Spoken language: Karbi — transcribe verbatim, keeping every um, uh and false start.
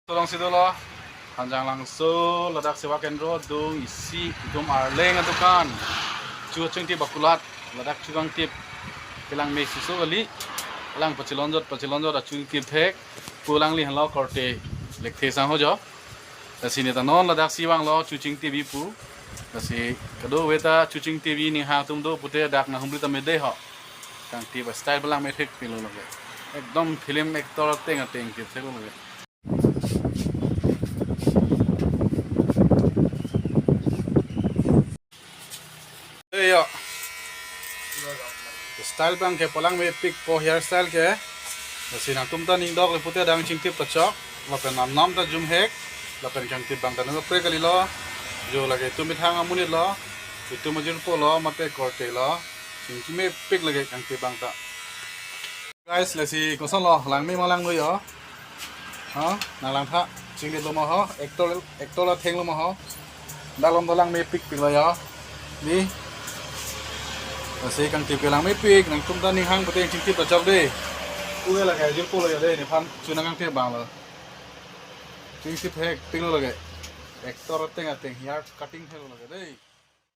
Tolong si dolo, Hanjanglangso ladak Seva Kendro adung isi itum arleng adukan. Chu chingtip bakulat, ladak chu kangtip kelangme susu kali. Alang pachilonjot, pachilonjot achu kangtip thek. Pu alangli henlo korte lekthe sang ho jo. Lasi neta non ladak si vanglo chu chingtip pu. Lasi kadokave ta chu chingtip ning hang atum do pute dak nang humri ta mede ho. Kangtip style balang me thek pilo lage. Ekdom film actor ateng ateng kangtip thek lo lage. Eh, yo. Style abang ke palangmepik po hairstyle ke. Lasi nangtum ta ning dok le pute adang chingtip pachok. Lapen nam nam ta jumhek. Lapen kangtip abang ta nangkaprek kalilo. Jo lake itum methang amonit lo. Itum ajirpo lo, mate korte lo. Chingkimepik lake kangtip abang ta. Guys, lasi koson lo, langme ma langno yo. Ha, nang langtha, chingdetlo ma ho, actor, actor athenglo ma ho. Dak along do langmepik pik lo yo. Ni. Lasi kangtip ke langmepik, nangtum ta ning hang pute chingtip pachok de. Uge lake ajirpo lo yo de, nephan chu nang kangtip abang lo. Chingtip hek pik lo lake. Actor ateng ateng hair cutting thek lo lake de.